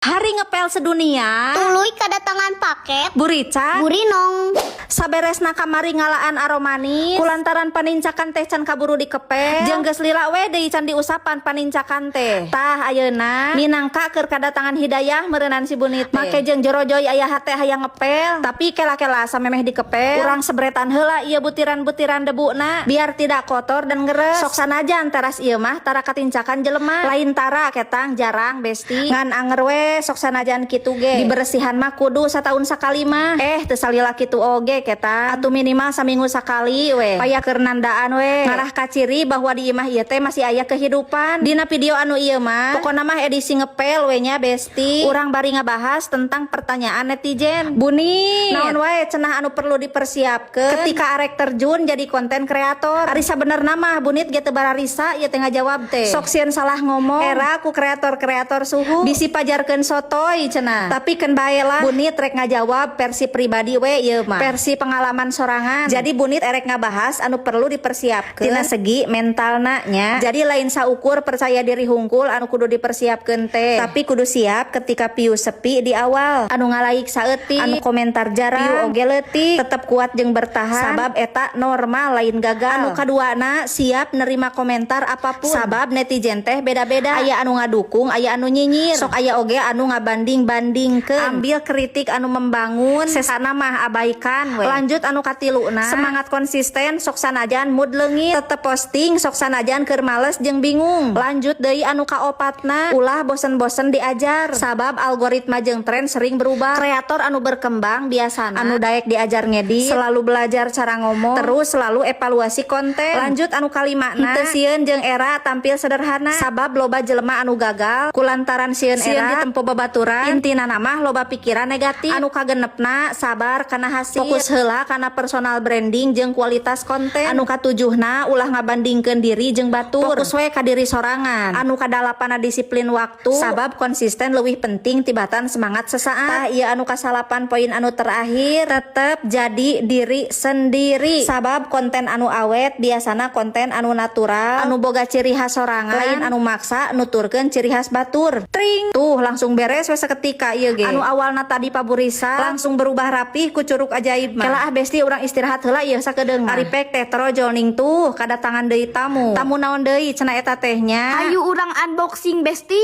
Hari Ngepel Sedunia. Tuluy kedatangan paket. Bu Rica. Bu Rinong. Saberesna kamari ngalaan aromanis, kulantaran panincakan teh can kaburu dikepel, jeung geus lila we deui can diusapan panincakan teh. Tah, ayeuna minangka keur kadatangan hidayah meureunan si Bunit teh. Make jeung jorojoy aya hate hayang ngepel, tapi kela-kela samemeh dikepel, urang sebretan heula ieu butiran-butiran debuna biar tidak kotor dan ngeres. Sok sanajan teras ieu mah tara katincakan jelema, lain tara ketang, jarang, Besti, ngan anger we. Sok sanajan kitu ge diberesihan mah kudu sataun sakali mah, eh, teu salila kitu oge ketang, atuh minimal saminggu sakali we, paya keur nandaan we, ngarah kaciri bahwa di imah ieu teh masih aya kehidupan. Dina video anu ieu mah pokona mah edisi ngepel we nya, Besti. Urang bari ngabahas tentang pertanyaan netizen, "Buni, naon wae cenah anu perlu dipersiapkeun ketika arek terjun jadi konten kreator?" Ari sabenerna mah Bunit ge teu bararisa ieu teh ngajawab teh, sok sieun salah ngomong era ku kreator-kreator suhu, bisi pajarkeun sotoy cenah. Tapi keun bae lah, Bunit rek ngajawab versi pribadi we ieu mah, versi pengalaman sorangan. Jadi Bunit erek ngabahas anu perlu dipersiapkeun tina segi mentalna nya. Jadi lain saukur percaya diri hungkul anu kudu dipersiapkeun teh, tapi kudu siap ketika view sepi di awal, anu ngalaik saeutik, anu komentar jarang, view oge leutik, tetep kuat jeung bertahan, sabab eta normal, lain gagal. Anu kaduana, siap nerima komentar apapun, sabab netizen teh beda-beda, aya anu ngadukung, aya anu nyinyir, sok aya oge anu ngabanding-bandingkeun. Ambil kritik anu membangun, sesana mah abaikan we. Lanjut anu katiluna, semangat konsisten. Sok sanajan mood leungit, tetep posting, sok sanajan keur males jeung bingung. Lanjut deui anu kaopatna, ulah bosen-bosen diajar, sabab algoritma jeung tren sering berubah. Kreator anu berkembang biasana anu daek diajar ngedit, selalu belajar cara ngomong, terus selalu evaluasi konten. Lanjut anu kalimana, teu sieun jeung era, tampil sederhana, sabab loba jelema anu gagal kulantaran sieun era ditempo babaturan. Intina mah loba pikiran negatif. Anu kagenepna, sabar kana hasil, fokus heula kana personal branding jeung kualitas konten. Anu katujuhna, ulah ngabandingkeun diri jeung batur, fokus we ka diri sorangan. Anu kadalapana, disiplin waktu, sabab konsisten leuwih penting tibatan semangat sesaat. Tah, ieu anu kasalapan, poin anu terakhir, tetep jadi diri sendiri, sabab konten anu awet biasana konten anu natural, anu boga ciri khas sorangan, lain anu maksa nuturkeun ciri khas batur. Tring, tuh langsung beres we seketika ieu ge. Anu awalna tadi paburisa langsung berubah rapih ku curug ajaib mah. Kela ah, Besti, urang istirahat heula ieu sakedeung mah. Ari pek teh torojol ning tuh kadatangan deui tamu. Tamu naon deui cenah eta teh nya? Ayo urang unboxing, Besti.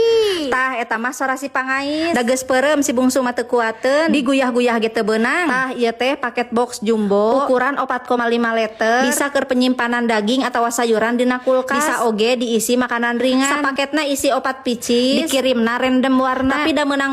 Tah, eta mah sora si pangais. Da geus peureum si bungsu mah, teu kuateun, diguyah-guyah ge teu beunang. Tah, ieu teh paket box jumbo ukuran 4,5 liter, bisa keur penyimpanan daging atau sayuran dina kulkas, bisa oge diisi makanan ringan. Sapaketna isi 4 picis, dikirimna random warna, tapi da meunang.